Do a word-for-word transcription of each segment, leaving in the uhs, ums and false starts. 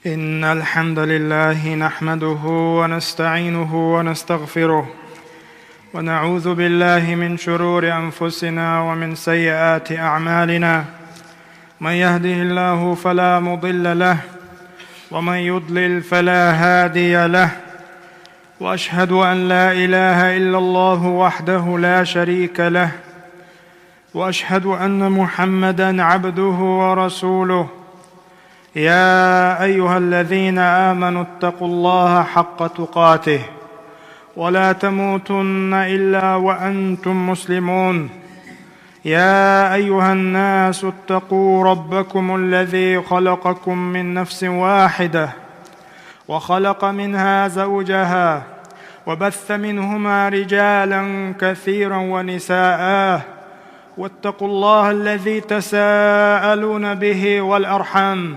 إن الحمد لله نحمده ونستعينه ونستغفره، ونعوذ بالله من شرور أنفسنا ومن سيئات أعمالنا. من يهده الله فلا مضل له، ومن يضلل فلا هادي له. وأشهد أن لا إله إلا الله وحده لا شريك له، وأشهد أن محمدا عبده ورسوله. يا أيها الذين آمنوا اتقوا الله حق تقاته ولا تموتن إلا وأنتم مسلمون. يا أيها الناس اتقوا ربكم الذي خلقكم من نفس واحدة وخلق منها زوجها وبث منهما رجالا كثيرا ونساء، واتقوا الله الذي تساءلون به والأرحام،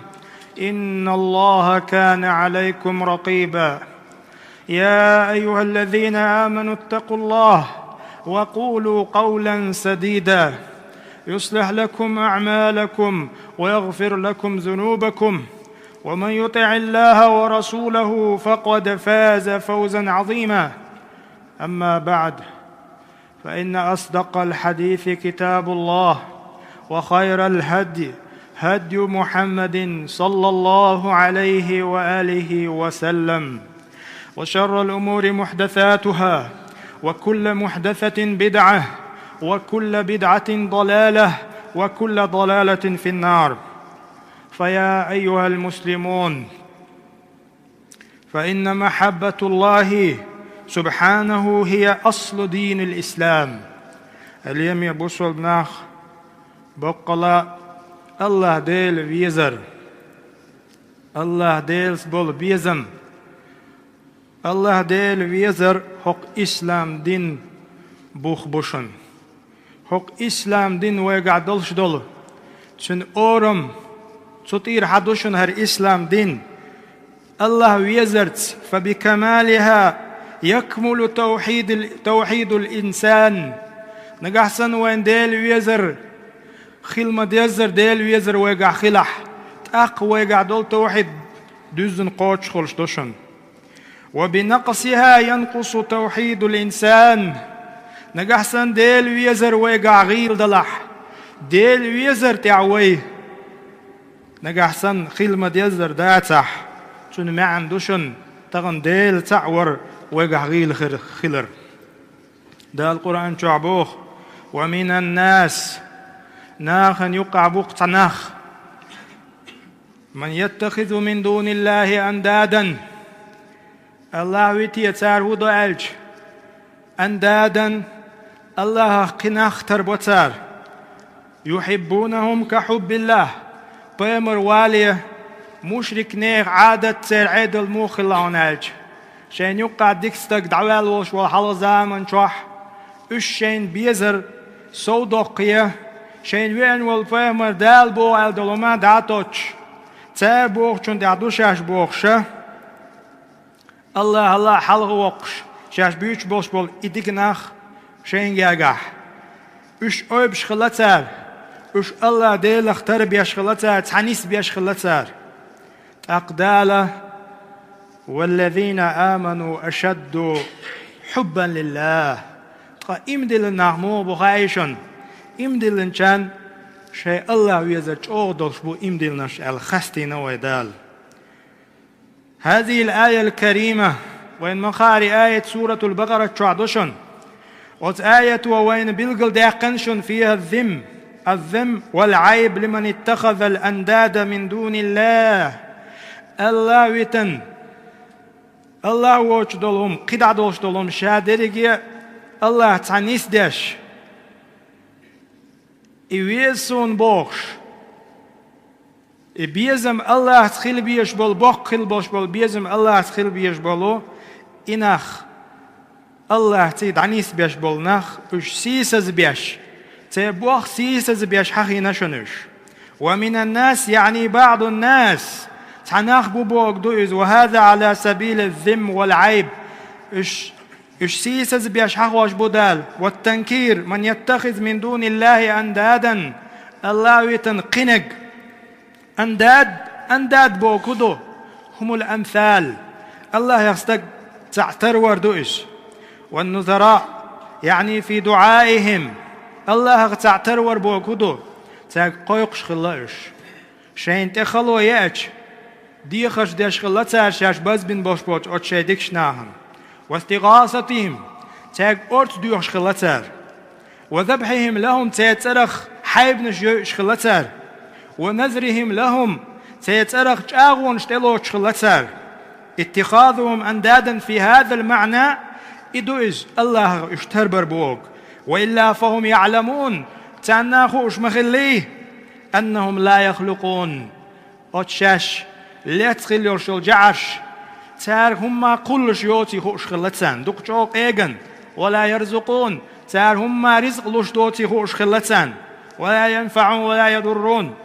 إن الله كان عليكم رقيبا. يا أيها الذين آمنوا اتقوا الله وقولوا قولا سديدا يصلح لكم أعمالكم ويغفر لكم ذنوبكم، ومن يطع الله ورسوله فقد فاز فوزا عظيما. أما بعد، فإن أصدق الحديث كتاب الله، وخير الهدي هدي محمد صلى الله عليه وآله وسلم، وشر الأمور محدثاتها، وكل محدثة بدعة، وكل بدعة ضلالة، وكل ضلالة في النار. فيا أيها المسلمون، فإن محبة الله سبحانه هي أصل دين الإسلام. Лемме бусалба нах, боккъала АллахӀ Дела везар, АллахӀ Делаца бола безам, АллахӀ Дела везар хӀокху ислам дин бух бу шуна. ХӀокху ислам дин вайгахь долуш долу, цуьнан орам, цу тӀера хьан ду шуна хӀара ислам дин. АллахӀ везарца, فبكمالها يكمل توحيد ال-، توحيد الإنسان. Нагахь санна вайн Дела везар хила ма-деззара, Дела везар вайгахь хилахь, тӀаккха вайгахь долу тавхьид дуьззина кхочушхуьлуш ду шуна. وبنقصها ينقص توحيد الإنسان. Нагахь санна Дела везар вайгахь гӀийла далахь, Дела везар тӀехь вай нагахь санна хила ма-деззара дацахь, цуьнан маьӀна ду шуна тахана Дела цхьаъ вар вайгахь гӀийла хир-, хилар. Дала Къуръан чохь боху: ومن الناس, нахана юккъахь бу-кх цхьа нах, من يتخذ من دون الله أندادا. АллахӀ вите цара хӀун до аьлча, أندادا, АллахӀах кхин нах тара бо цара. يحبونهم كحب الله. Пайхамар вале, мушрик нехан Ӏадат, церан Ӏедал муха хилла хьуна аьлча, шайна юккъахь дика стаг дӀаваьлла волуш волу хьалха заман чохь, уьш шайна безар сов доккхуе, шайна веана волу пайхамар Дала боху аьлла долу хӀума дӀа а тоттуш, цара бохучунна тӀехь ду шаьш бохуша, АллахӀ, АллахӀ хьалха воккхуш, шаьш буьйцуш болуш болу и дика нах шайна гергахь. Уьш ойбуш хилла цара, уьш АллахӀ Делах тара беш хилла цара, цхьа нис беш хилла цара. ТӀаккха Дала: والذين آمنوا أشد حبا لله. Ткъа иман диллина нах муха бу хаий шуна? Иман диллинчарна шайн АллахӀ везар чӀогӀа долуш бу иман диллинарш аьлла хастийна вай Дала. هذه الآية الكريمة, вайн ма-хаъара аят Суратул Бакъарат чохь ду шуна. Оцу аято вайна билгалдаьккхина шуна: فيها الذم، الذم والعيب لمن اتخذ الأنداد من دون الله. АллахӀ витина, АллахӀ воцуш долу хӀума, кхидӀа долуш долу хӀума ша дерриге а АллахӀ цхьа нис деш, и веза суна бохуш, и безам АллахӀца хила безаш болу, боккха хила болуш болу безам АллахӀца хила безаш болу, и нах, АллахӀца дӀанисбеш болу нах, уьш сийсаза беш, церан бох сийсаза беш хьахийна шуна уьш. ومن الناس, يعني بعض الناس, цхьа нах бу бохург ду иза, وهذا على سبيل الذم والعيب. Уьш Уьш сийсаза беш хьахош бу Дала. والتنكير من يتخذ من دون الله أندادا. АллахӀ витина кхиниг. Андад, андад боху ду. هم الأمثال. АллахӀах стаг цхьаъ тарвар ду иза. والنذراء، يعني في دعائهم. АллахӀах цхьаъ тарвар боху ду, цаьрга кхойкхуш хилла уьш. Шайна тӀе хало еача, дехарш деш хилла цара шаьш базбина болуш боцу оцу шайн дикачу нахана. واستغاثتهم، цаьрга орца доьхуш хилла цара. وذبحهم لهم، церан цӀарах хьайбанаш йойуш хилла цара. ونذرهم لهم، церан цӀарах чӀагӀонаш тӀелоцуш хилла цара. اتخاذهم أندادا في هذا المعنى، и ду иза, АллахӀах уьш тарбар боху. وإلا فهم يعلمون، царна хууш ма-хиллий, أنهم لا يخلقون، оцу шаьш лаьцна хилла йолуш йолу жаӀарш, цара хӀумма кхуллуш йоций хууш хилла царна, дукха чӀогӀа къегина. ولا يرزقون، цара хӀумма ризкъ луш доций хууш хилла царна. ولا ينفعون ولا يضرون.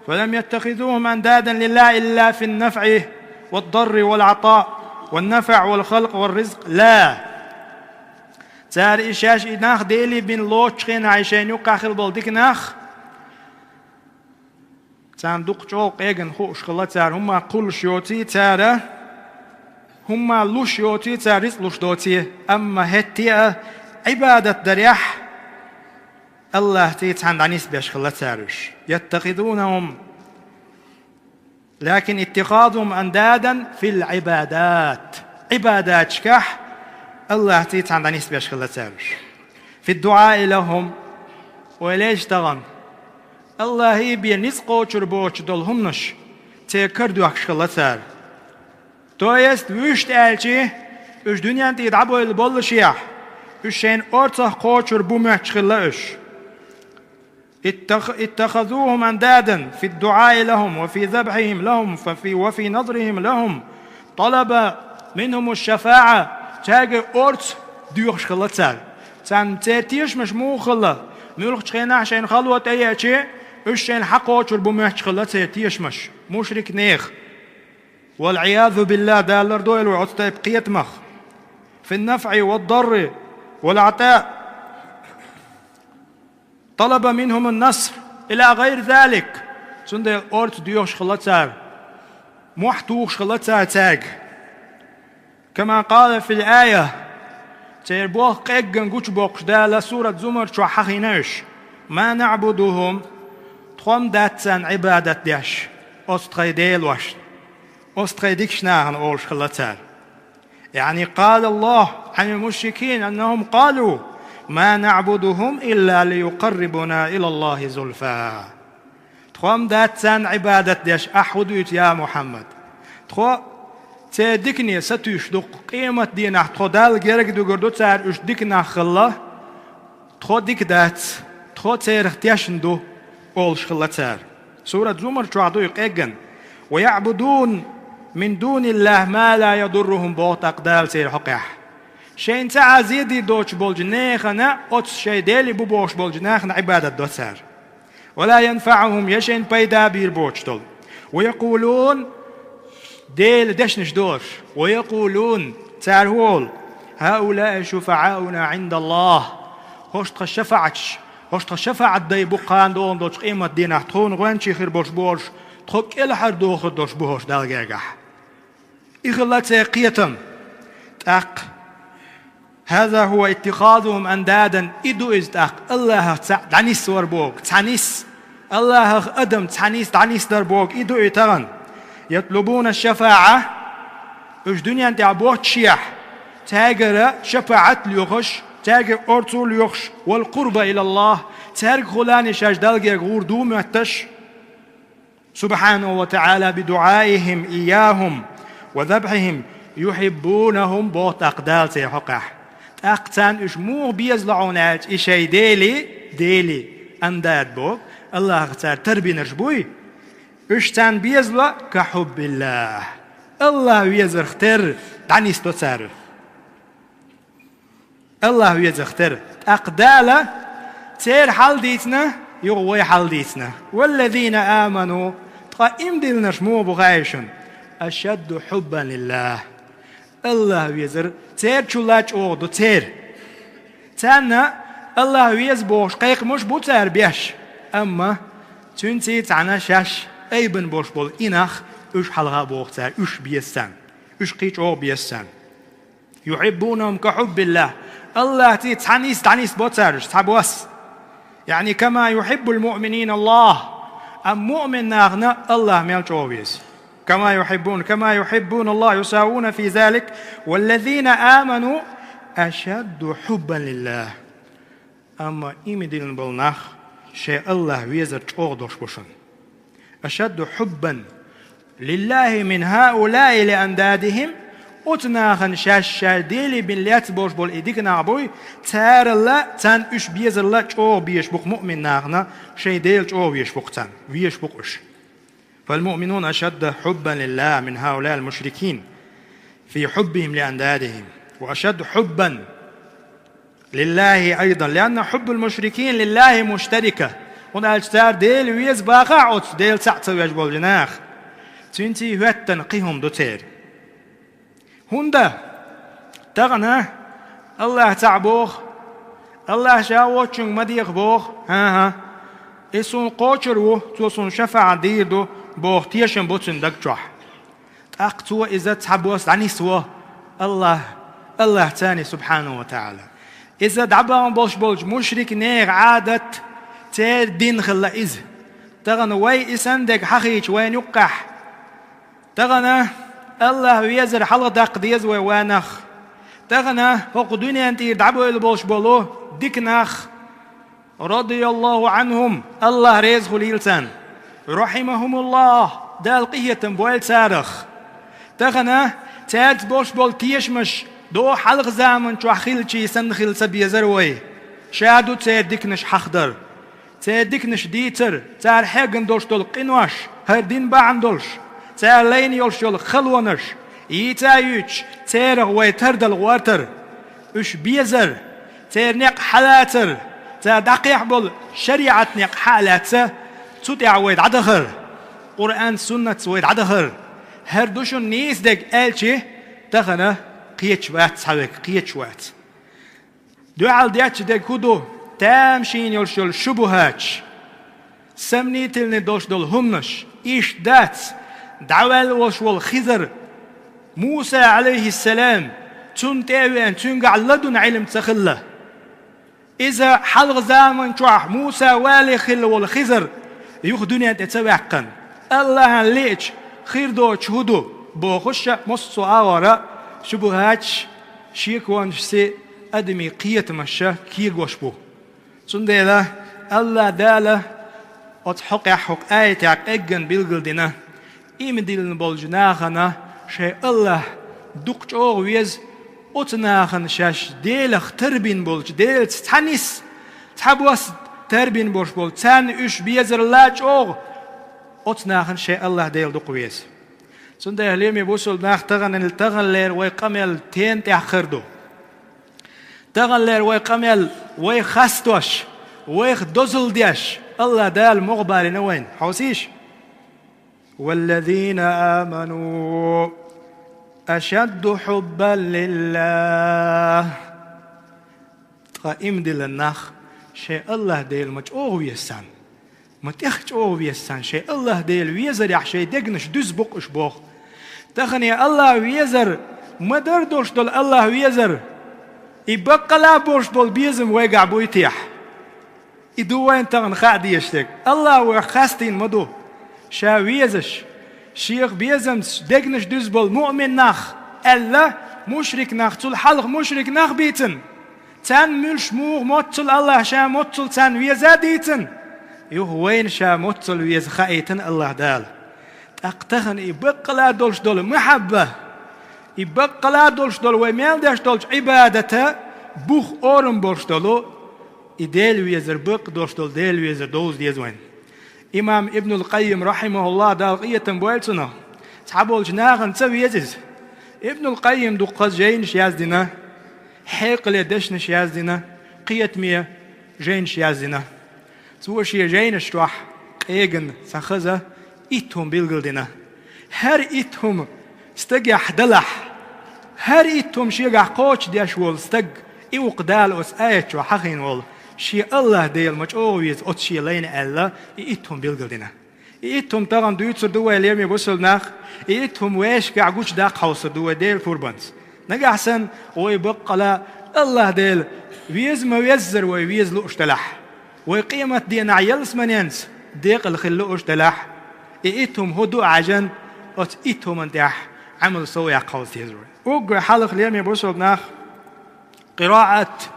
فلم يتخذوهم أندادا لله إلا في النفع والضر والعطاء والنفع والخلق والرزق لا. Цара и шаьш и нах Деле бина лоцучу хенахь, и шайна юккъехь хилла болу дика нах, царна дукха чӀогӀа къегина хууш хилла цара, хӀумма кхуллуш йоций цара, хӀумма луш йоций цара, ризкъ луш доций, амма хӀетте а Ӏибадат дарехь, АллахӀций цхьаьна дӀанисбеш хилла цара уьш. يتخذونهم، لكن اتخاذهم أندادا في العبادات. Ӏибадаташкахь АллахӀций цхьаьна дӀанисбеш хилла цара уьш. في الدعاء لهم، ойла ейша тахана, АллахӀе бен ницкъ кхочур боцуш долу хӀуманаш церан кара доьхкуш хилла цара. То есть, вуьшта аьлча, уьш дуьнен тӀе дӀабевлла боллушехь, уьш шайна орцах кхочур бу моьттуш хилла уьш. اتخ-، اتخذوهم أندادا في الدعاء لهم وفي ذبحهم لهم ففي، وفي نذرهم لهم طلب منهم الشفاعة. Цаьрга орца доьхуш хилла цара. Царна церан тешамаш муха хилла? Муьлххачу хенахь шайна хало тӀееача, уьш шайна хьакхочур бу моьттуш хилла церан тешамаш, мушрик нехан. والعياذ بالله, Дала лардойла вай оцу тайпа кхетамах. في النفع والضر والعطاء. طلب منهم النصر إلى غير ذلك. Цундела орца доьхуш хилла цара, мохь тухуш хилла цара цаьрга. كما قال في الآية. Церан болх къеггина гучубоккхуш Дала сурат Зумар чохь хьахийна уьш: ما نعبدهم. Тхо-м дац царна Ӏибадат деш оцу тхайн делошна, оцу тхайн дикачу нахана, олуш хилла цара. يعني قال الله عن المشركين أنهم قالوا: ما نعبدهم إلا ليقربونا إلى الله زلفى. Тхо-м дац царна Ӏибадат деш, ахь хӀун дуьйцу, я Мухьаммад? Тхо церан дикане сатуьйсуш ду-кх, къематдийнахь тхо Далла герга дуьгур ду цара уьш дика нах хилла, тхо дика дац, тхо церах тешна ду, олуш хилла цара. Сурат Зумар чохь ду и къеггина. ويعبدون من دون الله ما لا يضرهم, боху тӀаккха Дала церан хьокъехь. Шайна цхьа а зе дийр доцуш болчу нехана, оцу шайн деле бу бохуш болчу нахана Ӏибадат до цара. ولا ينفعهم, я шайна пайда бийр боцуш долу. ويقولون, Делан дешнаш долуш. ويقولون, цара хӀун олу: هؤلاء شفعاؤنا عند الله. ХӀорш тхан шафаӀаташ, хӀорш тхан шафаӀат дай бу кхана догӀун долчу къематдийнахь тхуна гӀоьнчий хир болуш бу хӀорш, тхо кӀелхьардохур долуш бу хӀорш Далла гергахь. И хилла церан кхетам. ТӀаккха: هذا هو اتخاذهم أندادا, и ду иза тӀаккха, АллахӀах цхьаъ дӀанисвар боху, цхьа нис, АллахӀах адам цхьа нис дӀанисдар боху, и ду и тахана. يطلبون الشفاعة, уьш дуьнен тӀехь боццушехь, цаьргара шапаӀат лоьхуш, цаьргара орцо лоьхуш, والقرب إلى الله, цаьргахула шаьш Далла герга гӀур ду моьтташ. سبحانه وتعالى بدعائهم إياهم وذبحهم يحبونهم, боху тӀаккха Дала церан хьокъехь. ТӀаккха царна уьш муха безало хьуна аьлча, и шайн дели, дели, андад боху, АллахӀах цара тарбинарш буй, уьш царна безало كحب الله. АллахӀ везарх терра дӀанисдо цара. АллахӀ везарх терра. ТӀаккха Дала церан хьал дийцина, юха вай хьал дийцина. والذين آمنوا, ткъа иман диллинарш муха бу хаьий шуна? أشد حبا لله. АллахӀ везар церан чулла чӀогӀа ду церан. Царна АллахӀ веза бохуш кхайкхамаш бу цара беш, амма цуьнций цхьаьна шаьш айбина болуш болу и нах Уьш хьалха а боху цара, уьш беза царна. Уьш кхин чӀогӀа беза царна. «يحبونهم كحب الله». АллахӀца цхьа нис дӀанисбо цара уьш, цхьабосса. يعني «كما يحب المؤمنين الله». Амма муъмин нахана АллахӀ мел чӀогӀа веза. «كما يحبون، كما يحبون الله يساوون في ذلك والذين آمنوا أشد حبا لله». Амма иман диллина болу нах шайн АллахӀ везар чӀогӀа долуш бу шуна. «أشد حبا لله من هؤلاء لأندادهم». Оцу нахана шаьш шаьш Деле бина лаьцна болуш болу и дика нах буй, царалла, царна уьш безаралла чӀогӀа безаш бу-кх муъмин нахана, шайн Дела чӀогӀа везаш бу-кх царна, везаш бу-кх уьш. «فالمؤمنون أشد حبا لله من هؤلاء المشركين في حبهم لأندادهم وأشد حبا لله أيضا لأن حب المشركين لله مشتركة». ХӀунда аьлча цара Дела веза бахахь оцу Дела цхьаъ ца веш болчу наха, цуьнций хӀоьттина кхин хӀума ду церан. ХӀунда тахана АллахӀ цхьаъ боху, АллахӀ ша воцчуьнга ма деха боху, хӀан-хӀа, и суна кхочур ву, цо суна шафаӀат дийр ду боху тешам бу цуьнан даг чохь. ТӀаккха цо иза цхьабосса дӀанисво АллахӀ, АллахӀ царна, субхьанаху ва таӀала. Иза дӀабахана болуш болчу мушрик нехан Ӏадат, церан дин хилла иза. Тахана вай и санна дерг хьахийча вайна юккъехь, тахана АллахӀ везар хьалха даккха деза вай, ва нах. Тахана хӀокху дуьненан тӀера дӀабевлла болуш болу дика нах, радияллаху Ӏанхум, АллахӀ реза хуьлийла царна, рахьимахумуллахӀ, Дала къинхетам бойла царах. Тахана цаьрца болуш болу тешамаш доху хьалха заман чохь хиллачий санна хила ца безара вай. Ша ду церан диканаш хьахадар, церан диканаш дийцар, цара хьегна долуш долу къинош, хӀара дин бахьана долуш, цара лайна йолуш йолу халонаш, йийца а юьйцуш, церах вай тардала гӀортар. Уьш безар, церан некъ хьалацар, цара дӀакхехьа болу шариӀат некъ хьа а лаьцна, цу тӀехь вай дӀадахар, Къуръан-Суннатца вай дӀадахар. ХӀара ду шуна нийса дерг аьлчи, тахана кхеташ вац цхьа верг, кхеташ вац. Дуьхьал детташ дерг хӀун ду? Тамашийна йолуш йолу шубухӀаташ, сомнительный долуш долу хӀуманаш. Иштта дац дӀаваьлла волуш волу Хизар, Муса, Ӏалайхиссалам, цунна тӀе а веана, цуьнгахь ладунни Ӏилма ца хилла. Иза хьалха заман чохь Муса вале хилла волу Хизар юха дуьнен тӀе ца ваьккхина, АллахӀана лиъча хир доцуш хӀун ду бохуш а, массо а агӀора шубухӀаташ, шеконашца адамийн кхетамаш а кегош бу. Цундела АллахӀ Дала оцу хьокъехь, хӀокху аятехь къеггина билгалдина, иман диллина болчу нахана шайн АллахӀ дукха чӀогӀа веза, оцу нахана шаьш Делах тарбина болчу, Делаца цхьа нис, цхьабосса тарбина болуш болу, царна уьш безаралла чӀогӀа оцу нахана шайн АллахӀ Дела дукха веза. Цундела, лераме бусулба нах, тахана, таханлера вай къамел тен тӀехь хир ду. Таханлера вай къамел вайх хастош, вайх дозалла деш, АллахӀ Дала могӀа балийна вайна. Хьовсийша: «والذين آمنوا أشد حبا لله». Ткъа иман диллина нах шайн АллахӀ Дела ма чӀогӀа веза царна. Ма тӀех чӀогӀа веза царна, шайн АллахӀ Дела везарехь шайн дегнаш дуьзна бу-кх уьш боху. Тахана АллахӀ везар ма дарра долуш долу АллахӀ везар, и баккъала а болуш болу безам вайгахь буй техьа? И ду вайна тахана хаа дезаш дерг. АллахӀ вайх хастийна ма ду, Ша везаш, Шех безамца дегнаш дуьзна болу муъмин нах, аьлла, мушрик нах, цул хьалха мушрик нах бийцина. Царна муьлш муха моццул АллахӀ Ша моццул царна веза а дийцина, юха вайна Ша моццул веза хаийтина АллахӀ Дала. ТӀаккха тахана и баккъала а долуш долу махьабба, и баккъала а долуш долу вай мел деш долчу Ӏибадата бух, орам болуш долу, и Дела везар, бакъ долуш долу Дела везар довза деза вайна. Имам Ибнул Къаййим, рахьимахуллахӀ, Дала къинхетам бойла цунах, цхьаболчу нахана ца веза иза. Ибнул Къаййим дуккхаза жайнаш яздина, хьекъале дешнаш яздина, кхетаме жайнаш яздина. Цо шен жайнаш чохь къегина цхьа хаза итт хӀума билгалдина. ХӀара итт хӀума стагехь далахь, хӀара итт хӀума шегахь кхочушдеш волу стаг, и ву-кх Дала оцу аят чохь хьахийна волу, шен АллахӀ Дела ма чӀогӀа веза оцу шен лайна аьлла, и итт хӀума билгалдина. И итт хӀума тахана дуьйцур ду вай, лераме бусалба нах, и итт хӀума вешгахь гучудаккха хьовсур ду вай Делан пурбанца. Нагахь санна вай баккъала АллахӀ Дела веза ма веззара вай веза лууш делахь, вай къематденахь ялсаманенца декъала хила лууш делахь, и итт хӀума хӀун ду а хьаьжжина, оцу итт хӀуманна тӀехь Ӏамал сов яккха хьовса деза вай. Уггар хьалха, лераме бусалба нах, къираат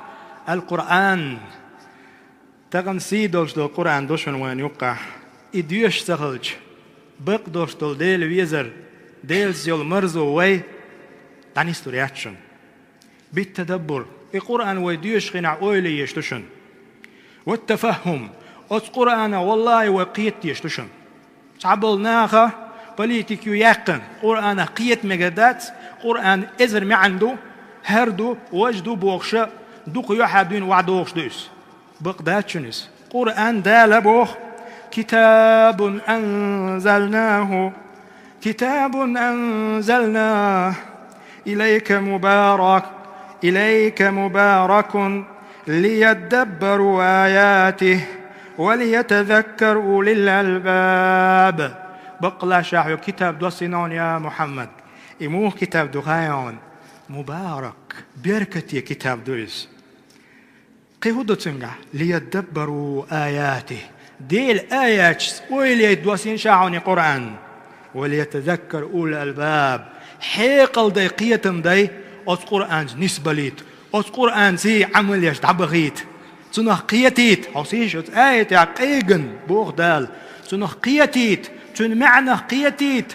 ал-Къуръан. Тахана сий долуш долу Къуръан ду шуна вайна юккъехь. И доьшуш ца хилча, бакъ долуш долу Дела везар, Делаца йолу марзо вай дӀанисдур яц шуна. Биттадаббур. И Къуръан вай доьшучу хенахь ойла еш ду шуна. Ваттафаххум. Оцу Къуръанах, валлахӀи, вай кхета дезаш ду шуна. Цхьаболу наха политика ю яьккхина, Къуръанах кхета мегар дац, Къуръан эзар маьӀна ду, хӀара ду, важа ду бохуша, дукха юьхьа дуьйна охьадогӀуш ду иза. Бакъ дац шуна иза. Къуръан Дала боху: «Китабун анзалнаху, китабун анзалнаху илайка мубарак, илайка мубаракун, лияддаббару аятихи, ва лиятазаккара улул албаб». Баккъала ша хьоьга китаб доссийна хьуна, я Мухьаммад. И муха китаб ду хаий хьуна? Мубарак, беркате китаб ду иза. Кхин хӀун ду цуьнгахь? «Лияддаббару аятихи». Делан аяташца ойла яйта доссийна ша хьуна и Къуръан. «Ва лиятазаккара улул албаб». Хьекъал дай, кхетам дай оцу Къуръанца нисбалийта, оцу Къуръанций Ӏамал еш дӀабахийта. Цунах кхетийта. Хьовсийша, оцу аятехь къегина боху Дала. Цунах кхетийта, цуьнан маьӀнах кхетийта.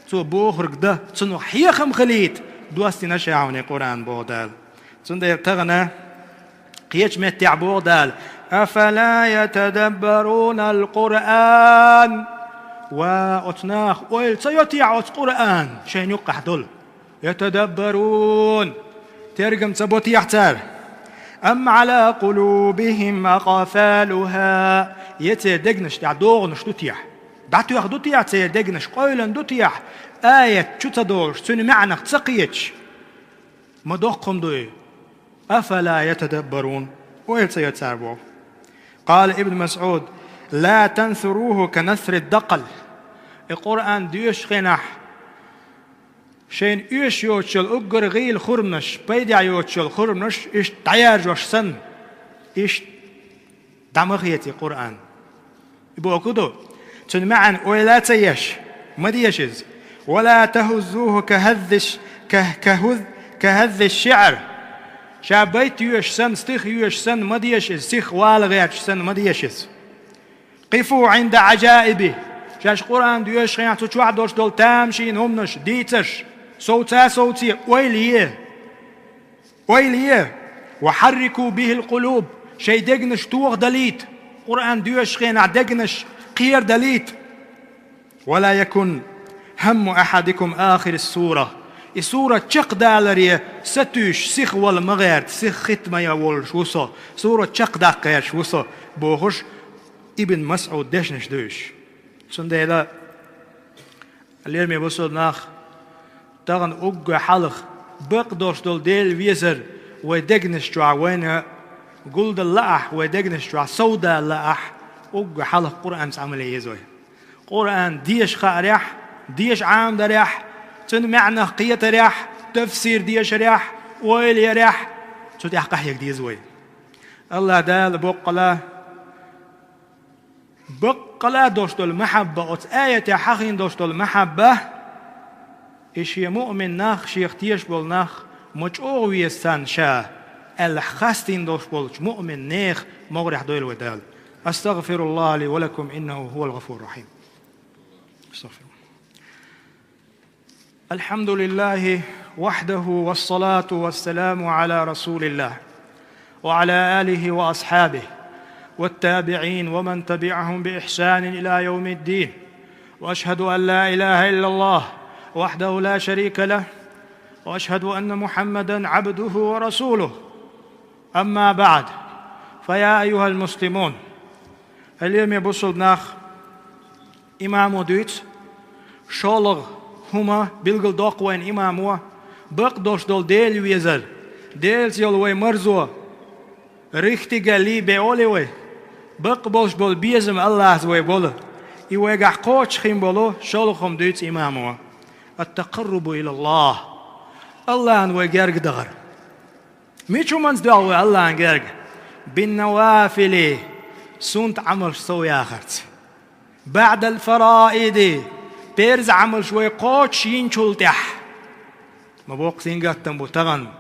Цо бохург дан, цунах хьехам хилийта доссийна ша хьуна и Къуръан, боху Дала. Цундела тахана кхечу меттехь боху Дала: «Афала ятадаббарунал Къуръан?» Ва оцу наха ойла ца йо техьа оцу Къуръан шайна юккъехь долу? «Ятадаббарун». Тергам ца бо техьа цара? «Ам Ӏала къулубихим акъфалуха?» Я церан дегнаш тӀехь догӀанаш ду техьа? ДӀатоьхна ду техьа церан дегнаш, къевлина ду техьа, аят чу ца долуш, цуьнан маьӀнах ца кхеташ? Ма доккха хӀума ду и. «Афала ятадаббарун». Ойла ца йо цара боху. Къала Ибн МасӀуд: «Ла тансуруху ка насрид дакъал». И Къуръан доьшучу хенахь шайна оьшуш йоцуш йолу уггар гӀийла хурманаш, пайдехь йоцуш йолу хурманаш иштта дӀаяржош санна, иштта дӀа ма хеца и Къуръан. И бохург ду, цуьнан маьӀна ойла а ца еш, ма деша иза. «Ва ла тахуззуху ка хаззиш-, ка, ка хуз-, ка хаззиш шиӀр». Ша байт йоьшуш санна, стих йоьшуш санна ма деша иза, сих вала гӀерташ санна ма деша иза. «Къифу Ӏинда Ӏажаиби». Шаьш Къуръан доьшучу хенахь цу чохь долуш долу тамашийна хӀуманаш, дийцарш, совца а совце, ойла е. Ойла е. «Ва хьаррику бихил къулуб». Шайн дегнаш тохадалийта. Къуръан доьшучу хенахь дегнаш кхерадалийта. «Ва ла якун хӀамму ахьадикум ахирис сура». И сурат чекхдаларе сатуьйсуш, сих вала ма гӀерта, сих хита ма ян волуш ву со, сурат чекхдаккха гӀерташ ву со, бохуш, Ибн МасӀуд дешнаш ду уьш. Цундела, лераме бусалба нах, тахана уггар хьалха бакъ долуш долу Дела везар вай дегнаш чохь вайна гулдала лаахь, вай дегнаш чохь совдала лаахь, уггар хьалха Къуръанца Ӏамал е еза вай. Къуръан деша хаарехь, деша Ӏамадарехь, цуьнан маьӀнах кхетарехь, тафсир дешарехь, ойла ярехь, цу тӀехь къахьега деза вай. АллахӀ Дала боккъала, баккъала долуш долу махьабба, оцу аятехь хьахийна долуш долу махьабба, и шен муъмин нах, шех тешаш болу нах ма чӀогӀа веза царна ша, аьлла хастийна долуш болчу муъмин нехан могӀарехь дойла вай Дала. أستغفر الله لي ولكم إنه هو الغفور الرحيم. أستغفر الله. الحمد لله وحده والصلاة والسلام على رسول الله وعلى آله وأصحابه والتابعين ومن تبعهم بإحسان إلى يوم الدين. وأشهد أن لا إله إلا الله وحده لا شريك له، وأشهد أن محمدا عبده ورسوله. أما بعد، فيا أيها المسلمون. Лераме бусалба нах, имамо дуьйцу, шолгӀа хӀума билгалдоккху вайна имамо, бакъ долуш долу Дела везар, Делаца йолу вай марзо, рихтигалли беоле вай, бакъ болуш болу безам АллахӀца вай болу. И вайгахь кхочуш хин болу шолгӀа хӀума дуьйцу имамо: «Ат-такъаррубу илаллахӀ», Аллахьна вай герга дахар. Мича хӀуманца доьлху вай Аллахьна герга? «Бин-навафили», суннат Ӏамалш сов яхарца. «БаӀдал-фараиди», перз Ӏамалш вай кхочуш йинчул тӀаьхьа. Ма боккха сингаттам бу тахана,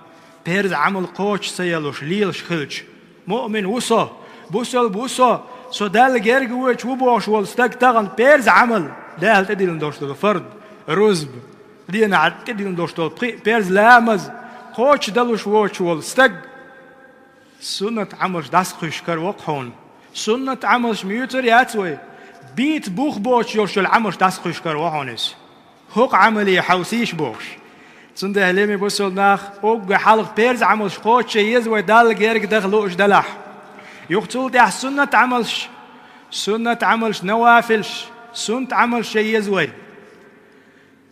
перз Ӏамал кхочуш ца ялуш, лелаш хилча. Муъмин ву со, бусалба ву со, со Далла герга воьдуш ву бохуш волу стаг тахана перз Ӏамал, Дала тӀедиллина долуш долу фард, рузба, дийнахь тӀедиллина долуш долу пхи а перз, ламаз кхочуш далуш воцуш волу стаг, суннат Ӏамалш дӀасакхуьйсуш кара воккху хьуна. Суннат Ӏамалш муьйцур яц вай, бийца бух боцуш йолуш йолу Ӏамалш дӀасакхуьйсуш кара воккху хьуна иза. ХӀокху Ӏамале хьовсийша бохуш. Цундела, лераме бусалба нах, уггар хьалха перз Ӏамалш кхочуш ян еза вай Далла герга даха лууш делахь. Юха цул тӀаьхьа суннат Ӏамалш, суннат Ӏамалш, навафилш, суннат Ӏамалш ян еза вай.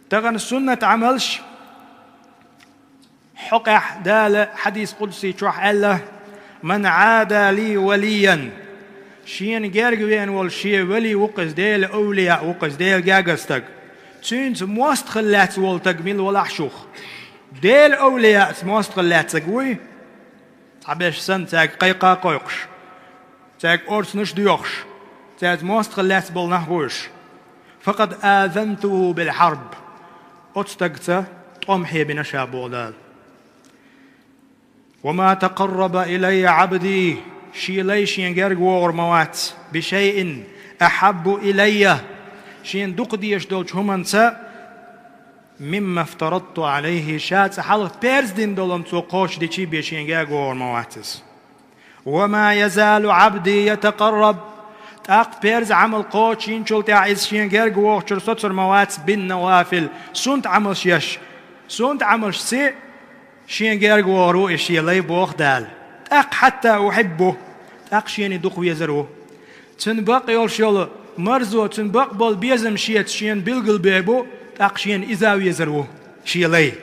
Тахана суннат Ӏамалш, хьокъехь Дала хьадис къудсий чохь аьлла: «Ман Ӏада ли валиян». Шена герга веана волу шен вали ву-кх иза, Делан овлияъ ву-кх иза, Делан гергара стаг. Цуьнца мостагӀалла лаьцна волу стаг мила валахь шух, Делан овлияъца мостагӀалла лаьцнарг вуй, цхьаберш санна, цаьрга кхайкха а кхойкхуш, цаьрга орцанаш а доьхуш, цаьрца мостагӀалла лаьцна болу нах бу уьш. «Факъад азантуху бил-хьарб». Оцу стагца тӀом хьебина ша, боху Дала. «Ва ма такъарраба илайя Ӏабди», шен лай шена герга вогӀур ма вац, «би шайин ахьабба илайя», шена дукха дезаш долчу хӀуманца, «мимма фтарадту Ӏалайхи», ша цкъа хьалха перз дина долу хӀума цо кхочушдичий бен шена герга вогӀур ма вац иза. «Ва ма язалу Ӏабди ятакъарраб», тӀаккха перз Ӏамал кхочуш йинчул тӀаьхьа иза шена герга вогӀучуьра соцур ма вац, «бин-навафил», суннат Ӏамалш еш. Суннат Ӏамалшца шена герга вогӀур ву и шен лай, боху Дала. ТӀаккха, «хьатта ухьиббаху», тӀаккха шена и дукха везар ву. Цуьнан бакъ йолуш йолу марзо, цуьнан бакъ болу безам шеца шена билгалбевр бу, тӀаккха шена иза а везар ву шен лай.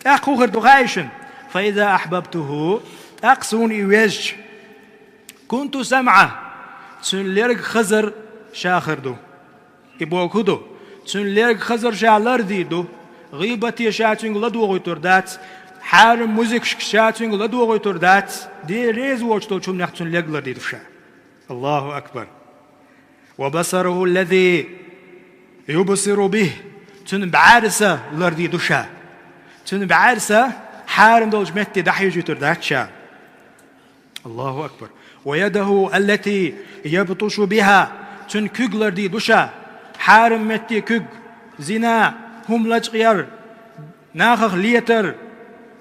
ТӀаккха хӀун хир ду хаьий шуна? «Фа иза ахьбабтуху», тӀаккха суна и везча, «кунту самӀаху», цуьнан лерг, хазар ша хир ду. И боху хӀун ду? Цуьнан лерг, хазар ша лардийр ду, гӀийбате ша цуьнга ладогӀуьйтур дац, хьарам музыкашка ша цуьнга ладогӀуьйтур дац, Дела реза воцуш долчу хӀуманех цуьнан лерг лардийр ду ша. Аллаху акбар! «Ва басаруху ллази юбсиру бихи», цуьнан бӀаьрса лардийр ду ша. Цуьнан бӀаьрса хьарам долчу метте дӀахьежуьйтур дац ша. Аллаху акбар! «Ва ядаху аллати ябтушу биха», цуьнан куьг лардийр ду ша. Хьарам метте куьг, зина, хӀума лачкъаяр, нахах летар,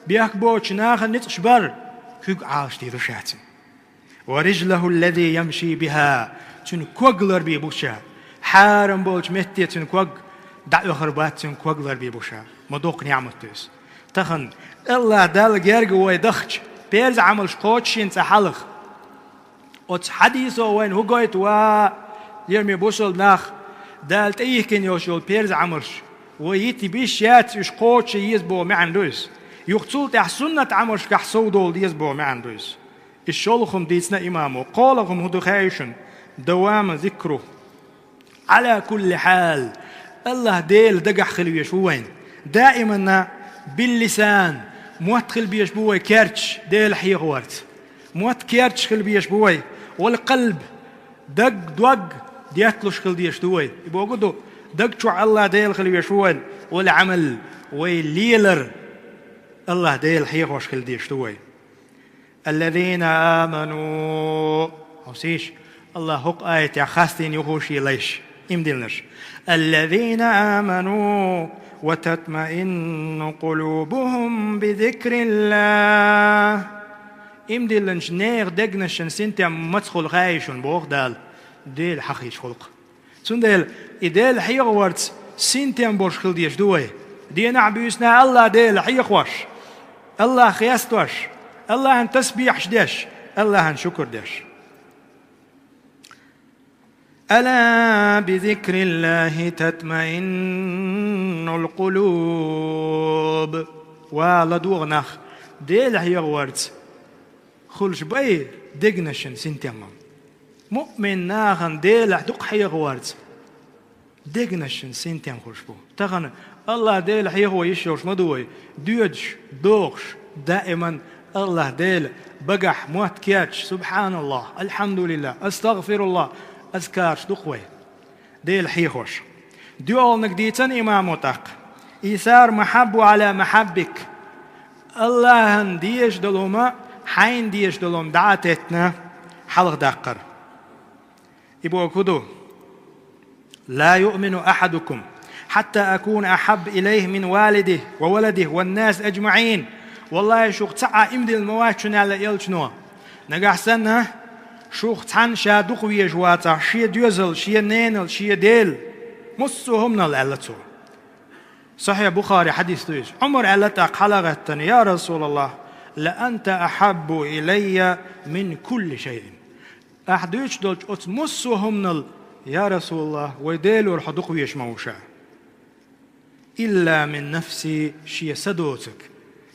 бехк боцуш нахана ницкъаш бар, куьг Ӏалашдийр ду ша цуьнан. «Ва рижлаху ллази ямши биха», цуьнан ког ларбийр бу ша. Хьарам болчу метте цуьнан ког дӀаоьхур бац, цуьнан ког ларбийр бу ша. Ма доккха неӀмат ду иза. Тахана Аллах Далла герга вай дахча, перз Ӏамалш кхочушйинчу цкъа хьалха, оцу хьадисо вайна хӀун гойту, ва, лераме бусалба нах, Дала тӀейихкина йолуш йолу перз Ӏамалш вай йита йиш яц, уьш кхочуш ян еза боху маьӀна ду иза. Юха цул тӀаьхьа суннат Ӏамалшкахь сов довла деза боху маьӀна ду иза. И шолгӀа хӀума дийцина имамо. КхоалгӀа хӀума хӀун ду хаьий шуна? «Давама зикру». Ӏала кулли хьал. Аллах Дела дагахь хила везаш ву вайна. Даиманна биллисан, мотт хила безаш бу вай керташ Дела хьехаварца. Мотт керташ хила безаш бу вай. Вал-къалб, даг, дог детталуш хила дезаш ду вай. И боху ду, даг чохь Аллах Дела хила везаш ву вайна. Вал-Ӏамал, вай лелар Аллах Дела хьехош хила дезаш ду вай. «Аллазина аману». Хьовсийша, Аллах хӀокху аятехь хастийна юха шен лайш, имдиллинарш. «Аллазина аману ва татмаинну къулубухум би зикриллах». Имдиллинчу нехан дегнашна синтем маца хуьлу хаьий шуна, боху Дала, Дела хьахийча гӀуллакх. Цундела и Дела хьехаварца синтем болуш хила дезаш ду вай. Дийнахь а, буьйсанна а Аллах Дела хьехош, Аллах хестош, Аллахьан тасбихьаш деш, Аллахьан шукур деш. «Ала би зикриллахи татмаиннул къулуб». Ва, ладогӀа нах, Дела хьехаварца хуьлуш бай дегнашна синтем. Муъмин нахана Делахь дукха хьехаварца, Дегнашин синтем хуш бу. Тахана Аллах Дела хьехо йиш йолуш ма ду вай, доьдуш, дохуш, даиман Аллах Дела багахь мотт кечаш, субханаллах, альхамдулиллах, астагфируллах, азкараш ду-кх вай. Дела хьехош. ДоьалгӀаниг дийцина имамо тӀаккха. Исар махьаббу Ӏала махьаббик. Аллахьан дезаш долу хӀума, хьайна дезаш долу хӀума дӀа а теттина, хьалха даккхар. И боху хӀун ду? «Ла юъмину ахьадукум, хьатта акуна ахьабба илайхи мин валидихи ва валадихи ван нас аджмаӀин». Валлахьи, шух цхьа а иман диллина ма вац шуна аьлла элчано. Нагахь санна, шух цхьанна ша дукха везаш вацахь, шен доьзал, шен ненал, шен дел, массо а хӀуманал аьлла цо. Сахьихь Бухари хьадис ду иза. Ӏумар аьлла тӀаккха хьала а гӀеттина: «Я Расулаллах, ла анта ахьаббу илайя мин кулли шайин». Ахь дуьйцуш долчу оцу массо а хӀуманал, я Расулаллах, вай Делора хьо дукха везаш ма ву ша. «Илла мин нафси», шен са доцург,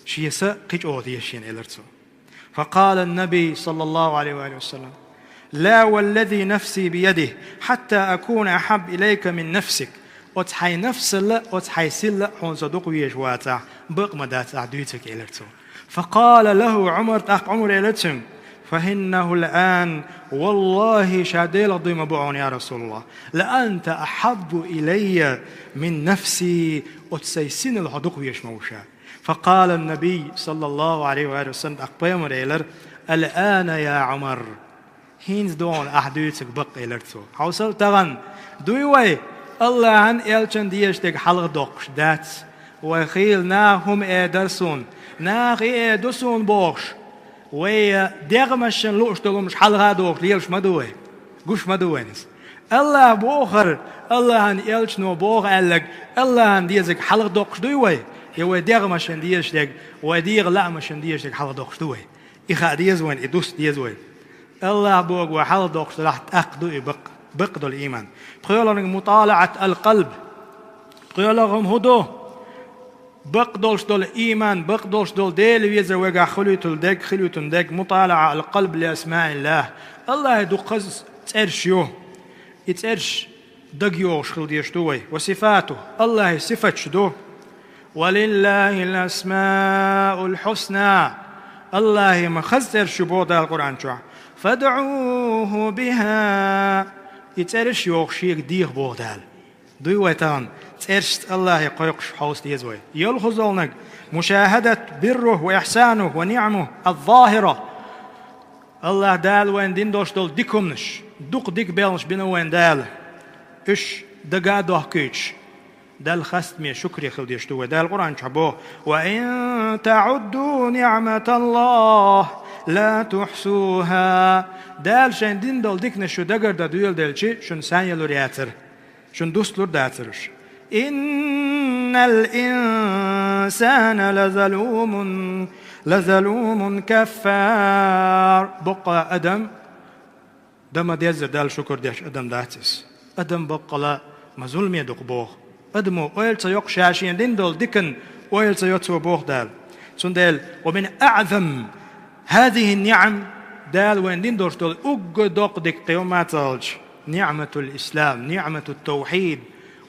шен са кхин чӀогӀа деза шена, элира цо. Факъала ан-Набий, саллаллаху Ӏалайхи ва саллам: «Ла валлази нафси биядихи, хьатта акуна ахьабба илайка мин нафсик». Оцу хьайн нафсалла, оцу хьайн силла хьуна со дукха везаш вацахь, бакъ ма дац ахь дуьйцург, элира цо. Факъала лаху Ӏумар, тӀаккха Ӏумара элира цуьнга: «Фа иннаху ал-ан, валлахьи, ша Делах дуй ма бу хьуна, я Расулаллах, ла анта ахьаббу илайя мин нафси, оцу сайн синал хьо дукха везаш ма ву ша». Факъала ан-Набий, саллаллаху Ӏалайхи ва саллам, тӀаккха пайхамара элира: «Ал-ана, я Ӏумар». ХӀинца ду хьуна ахь дуьйцург бакъ, элира цо. Хьовсал тахана, дуй вай, Аллахьан, элчан дезаш дерг хьалха доккхуш дац. Вай хийла наха хӀума эр дара суна, наха и эр ду суна бохуш, вай дегӀмашна лууш долу хӀумаш хьалха а дохуш лелаш ма ду вай. Гуш ма ду вайна иза. Аллахь боху хӀара, Аллахьан элчано боху аьлларг, Аллахьан дезарг хьалха доккхуш дуй вай? Я вай дегӀмашна дезаш дерг, вай дегӀан лаамашна дезаш дерг хьалха доккхуш ду вай? И хаа деза вайна, и дуста деза вайна. Аллахь бохург вай хьалха доккхуш делахь, тӀаккха ду и бакъ, бакъдолу ийман. ПхоьалгӀаниг муталаӀат ал-къалб. ПхоьалгӀа хӀума хӀун ду? Бакъдолуш долу ийман, бакъдолуш долу Дела везар вайгахь хуьлуьйтула дерг, хуьлуьйтун дерг, муталаӀа ал-къалб ли асмаиллахь. Аллахьан дуккха хаза цӀераш ю. И цӀераш дагайогӀуш хила дезаш ду вай. Ва сифату, Аллахьан сифаташ ду. «Ва лиллахил асмаул хьусна». Аллахьан ма хаза цӀераш ю боху Дала Къуръан чохь. «ФадӀуху биха». И цӀераш йоху шега деха боху Дала. Дуй вай тахана, цӀерашца Аллахье кхойкхуш хьовса деза вай. ЙолхазалгӀаниг: «Мушахадат бирруху ва ихсануху ва ниъмуху аз-захира». Аллахь Дала вайна дина долуш долу дика хӀуманаш, дукха дика белхаш бина вайна Дала. Уьш дага а дохкуьйтуш, Далла хастаме, шукаре хила дезаш ду вай. Дала Къуръан чохь боху: «Ва ин таӀудду ниъматаллахи ла тухьсуха». Дала шайна дина долу диканаш шу дагардан доьладелча, шуна схьаялур яцара. Шуна дусталур дацара уьш. «Иннал инсана лазалумун, лазалумун каффар». Боккъала адам, дан ма-деззара Далла шукур деш адам дац иза. Адам боккъала ма зуламе ду-кх боху. Адамо ойла ца йо-кх ша шена дина долу диканна, ойла ца йо цо боху Дала. Цундела: «Ва мин аӀзами хазихи ниъам», Дала вайна дина долуш долу уггар доккха дика кхин хӀума ма ца хилча, ниъматул ислам, ниъматут тавхьид,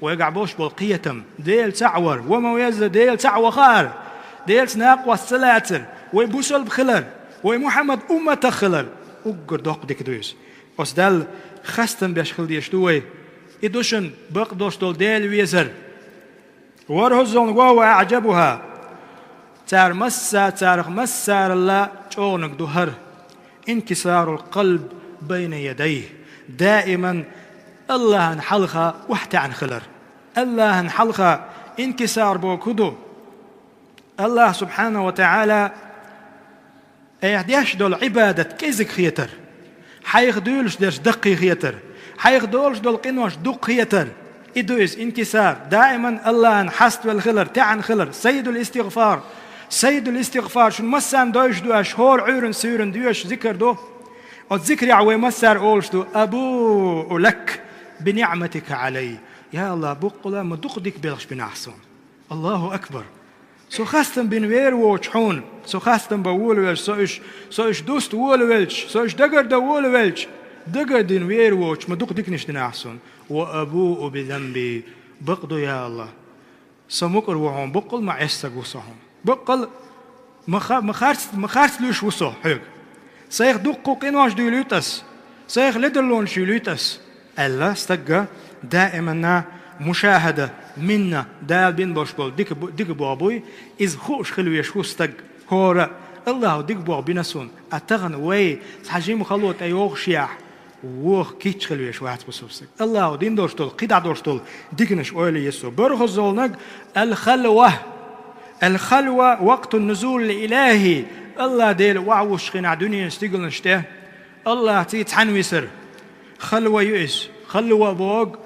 вайгахь болуш болу кхетам, Дела цхьаъ вар, ва ма везза Дела цхьаъ вахар, Делаца накъост ца лацар, вай бусалба хилар, вай Мухьаммад умматах хилар, уггар доккха дика ду иза. Оцу Далла хастам беш хила дезаш ду вай. И ду шуна бакъдолуш долу Дела везар. ВорхӀаззалгӀаниг: «Ва хӀува аӀжабуха». Цара масса-, царах массаралла чӀогӀаниг ду хӀара: «Инкисарул къалб байна ядайхи». Даиман Аллахьан хьалха охьатаьӀна хилар. Аллахьан хьалха инкисар боху хӀун ду? Аллахь субхьанаху ва таӀала айхьа деш долу Ӏибадат кӀезиг хетар, хьайх дуьйлуш дерш даккхий хетар, хьайх долуш долу къинош дукха хетар. И ду иза инкисар, даиман Аллахьан хьаставелла хилар, таьӀна хилар, саййидул истигъфар. Саййидул истигъфар шуна массарна дойуш ду аьлча, хӀора Ӏуьйранна, суьйранна доьшуш зикар ду. Оцу зикарехь вай массара олуш ду: «Абуу лака би ниъматика Ӏалаййа». Я Аллахь, боккъала ма дукха дика белхаш бина ахь суна. Аллаху акбар! Со хастам бина вер воцуш хьуна, со хастам бан волавелча, со уьш, со уьш дуста волавелча, со уьш дагардан волавелча, Дагадина вер воцуш ма дукха диканаш дина ахь суна. «Ва абуу би занби», бакъ ду, я АллахӀ. Со мукӀар ву хьуна, баккъал ма Ӏеса стаг ву со хьуна. Баккъал ма ха-, ма харц-, ма харц луьйш ву со хьоьга. Сайх дуккха къинош дуьйлуьйту ас, сайх ледарлонаш юьлуьйту ас, аьлла, стагга даиманна мушахьада, минна, Дала бина болуш болу дика бу-, дика боху буй, иза хууш хила веш ву стаг. ХӀора, АллахӀа дика боху бина суна, а тахана вай цхьа жима хало тӀейогӀушехь, воху кийча хила веш вац бусалба стаг. АллахӀа дина долуш долу, кхидӀа долуш долу диканаш ойла е со. БархӀазолнаг: «Ал-халва. Ал-халва вакъту нузул илахи». АллахӀ Дела охьавуссучу хенахь дуьненан стигланаш тӀе АллахӀций цхьаьна висар. Халва ю иза. Халва боху,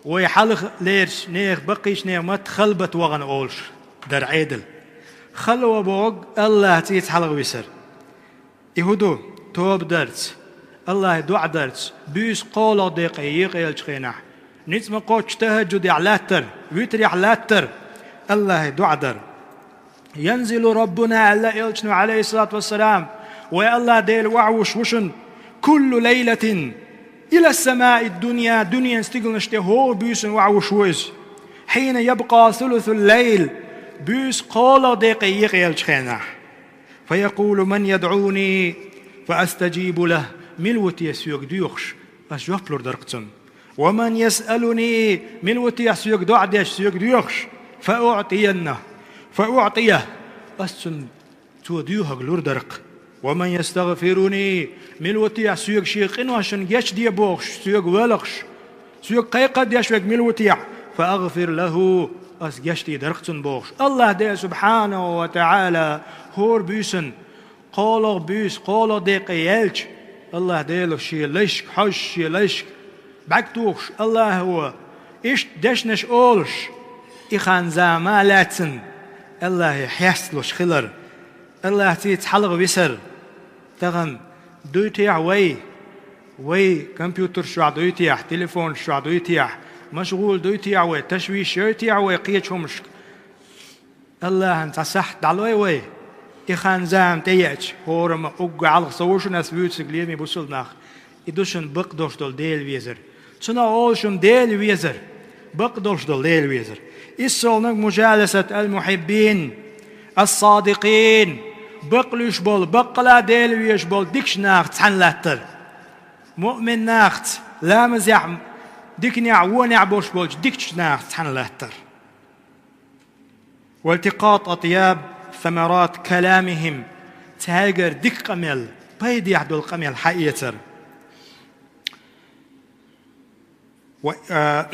вай хьалха лерчу нехан, баккхийчу нехан матта халбат вахана олуш дара Ӏедал. Халва боху АллахӀций цхьалха висар. И хӀун ду? Тоба дарца, АллахӀе доӀа дарца, буьйса кхоалгӀа декъе екъаеллачу хенахь, ницкъ ма кхоччу тахӀаджудехь латтар, витрехь латтар, АллахӀе доӀа дар. «Янзилу Раббуна», аьлла элчано, Ӏалайхиссалату вассалам, вай АллахӀ Дела охьавуссуш ву шуна, «куллу лайлатин ила самаи дунья», дуьненан стигланаш тӀе хӀора буьйсанна охьавуссуш ву иза. «Хьина ябкъа сулусул лайл», буьйса кхоалгӀа декъе екъаеллачу хенахь. «Фаякъулу ман ядӀуни фаастаджибу лахӀ», мила ву те соьга доьхуш, ас жоп лур дара-кх цунна. «Ва ман ясъалуни», мила ву те соьга доӀа деш, соьга доьхуш, «фауӀтияннахӀ, фауӀтияхӀ», ас цунна цо доьхург лур дара-кх. «Ва ман ястагъфируни», мила ву те соьга шен къиношна гечде бохуш, соьга воьлхуш, соьга кхайкхар деш верг мила ву те, «фаагъфир лахӀу», ас гечдийр дара-кх цунна бохуш. АллахӀ Дела субхьанаху ва таӀала хӀора буьйсанна, кхоалгӀа буьйса, кхоалгӀа декъе яьлча, АллахӀ Дела шен лайшка хьожуш, шен лайшка бӀаьрг тухуш, АллахӀо иштта дешнаш олуш, и хан-зама лаьцна АллахӀе хьесталуш хилар. АллахӀций цхьалха висар. Тахана дуй техьа вай, вай компьютерш чохь дуй техьа, телефонаш чохь дуй техьа, машгӀул дуй техьа вай, ташвиш йой техьа вай кхечу хӀумашка. АллахӀан цхьа сахьт дӀалой вай, и хан-зама тӀееача, хӀора ма уггар хьалха со ву шуна ас вуьйцург, лераме бусалба нах. И ду шуна бакъдолуш долу Дела везар. Цунах олу шуна Дела везар, бакъдолуш долу Дела везар. Иссолнаг: «Мужаласат ал-мухьиббин ас-садикъин», бакълуьйш болу, баккъала Дела везаш болу дикачу нахаца цхьаьна латтар. Муъмин нахаца, ламазехь, диканехь, вонехь болуш болчу дикачу нахаца цхьаьна латтар. «Валтикъат атъяб самарат каламихим», цаьргара дика къамел, пайдехь долу къамел хьаэцар. Ва, а,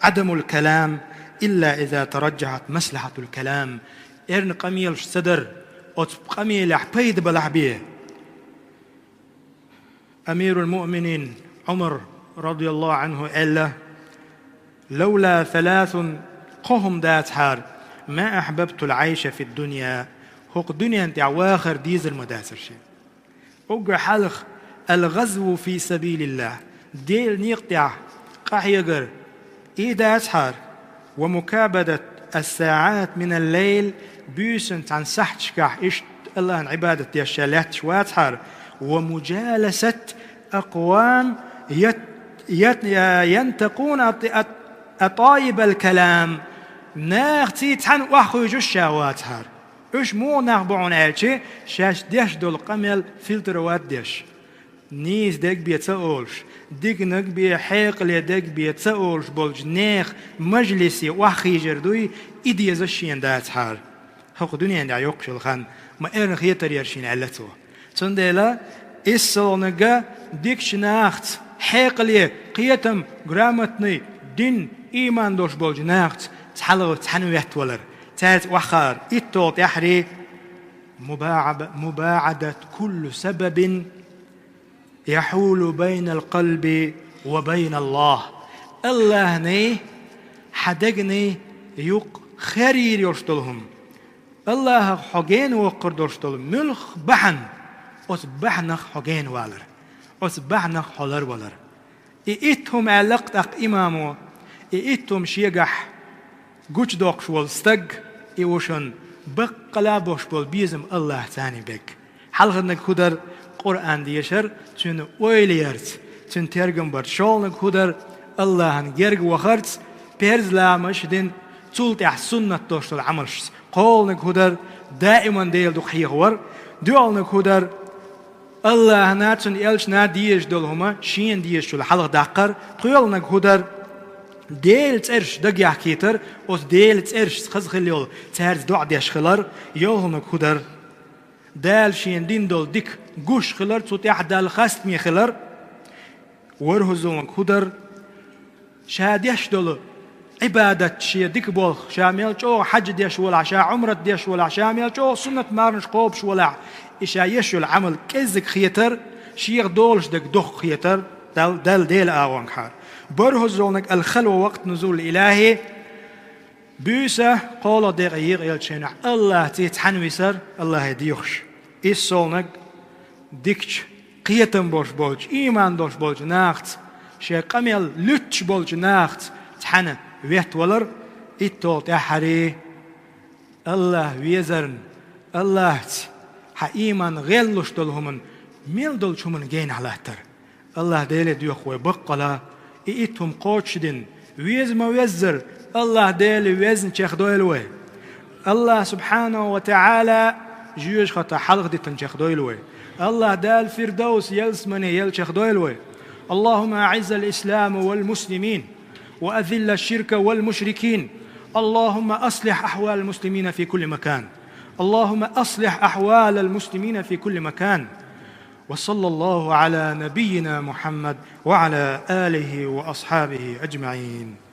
«Ӏадамул калам илла иза тараджахьат маслахьатул калам». Эрна къамелаш ца дар, оцу къамелехь пайда балахь бен. Амирул муъминин Ӏумар, радияллаху Ӏанху, аьлла: «Лавла саласун», кхо хӀума дацахьара, «ма ахьбабтул Ӏайша фид дунья», хӀокху дуьнен тӀехь вахар дезар ма дацара шен. Уггар хьалха: «Ал-гъазву фи сабилиллахь», Делан некъа тӀехь къахьегар, и дацахьара, «ва мукабадат ас-саӀат минал лайл», буьйсанна цхьана сахьташкахь иштта АллахӀан Ӏибадат деш ша лаьтташ вацахьара, «ва мужаласат акъвам ят-, ят-, янтакъуна ат-, ат-, атайибал калам», нахаций цхьаьна охьахуьйжуш ша вацахьара. Уьш муха нах бу хьуна аьлча, шаьш деш долу къамел фильтровать деш, нийса дегабе ца олуш, диканаг бен, хьекъале дегабе ца олуш болчу нехан мажлисе охьахийжар дуй, и дезаш шена дацахьара. ХӀокху дуьнен тӀехь йоккхуш йолу хан ма эрна хетар яра шена, аьлла цо. Цундела иссалгӀанага дикачу нахаца хьекъале, кхетам, грамотный, дин, ийман долуш болчу нахаца цхьалгӀа цхьаьна веттавалар, цаьрца охьахаар, итталгӀа тӀаьхьарий, мубаӀаба-, мубаӀадат куллу сабабин яхьулу байнал къалби ва байналлахӀ. АллахӀний хьан дегний юкъ хер йийр йолуш долу хӀума. АллахӀах хьо гена воккхур долуш долу муьлхха бахьана, оцу бахьанах хьо гена валар, оцу бахьанах хьо ларвалар. И итт хӀума аьлла-кх тӀаккха имамо, и итт хӀума шегахь гучудоккхуш волу стаг, и ву шуна баккъала болуш болу безам АллахӀца берг. Хьалхарниг хӀун дара? Къуръан дешар, цуьнан ойла ярца, цуьнан тергам барца. ШолгӀаниг хӀун дара? АллахӀан герга вахарца, парз ламазаш дина, цул тӀаьхьа суннат долуш долу Ӏамалшца. КхоалгӀаниг хӀун дара? Даиман Делан дукха хьехавар. ДоьалгӀаниг хӀун дара? АллахӀана, цуьнан элчана дезаш долу хӀума шена дезачул хьалха даккхар. ПхоьалгӀаниг хӀун дара? Делан цӀераш дагахь кхетар, оцу Делан цӀерашца хаза хилла йолу, цаьрца доӀа деш хилар. ЙолгӀаниг хӀун дара? Дала шена дина долу дика гуш хилар, цу тӀехь Далла хастаме хилар. ВорхӀаззалгӀаниг хӀун дара? Ша деш долу Ӏибадат, шен дика болх, ша мел чӀогӀа хьаьж деш валахь, ша Ӏумрат деш валахь, ша мел чӀогӀа суннат марнаш кхобуш валахь, и ша еш йолу Ӏамал кӀеззиг хетар, шех долуш дерг доккха хетар, Дал-, Далла Делан агӀонгахьара. БорхӀаззалгӀаниг алхалва вакъта нузул илахӀи, буьйса кхоалгӀа декъе йиъ элчанахь АллахӀца цхьаьна висар, АллахӀе доьхуш. ИссалгӀаниг дикачу, кхетам болуш болчу, ийман долуш болчу нахаца, шайн къамел луьттуш болчу нахаца цхьаьна веттавалар. ИтталгӀа тӀаьххьара, АллахӀ везарна, АллахӀца хьан ийман гӀеллуш долу хӀуманна, мел долчу хӀуманна генахь латтар. АллахӀ Деле доьху вай баккъала, и итт хӀума кхочушдина, веза ма-веззара, АллахӀ Дела везна чекхдойла вай. АллахӀ субхьанаху ва таӀала жоьжахатах хьалхадитина чекхдойла вай. АллахӀ Дала Фирдавс ялсамане яла чекхдойла вай. اللهم أعز الإسلام والمسلمين وأذل الشرك والمشركين. اللهم أصلح أحوال المسلمين في كل مكان. اللهم أصلح أحوال المسلمين في كل مكان. وصلى الله على نبينا محمد وعلى آله وأصحابه أجمعين.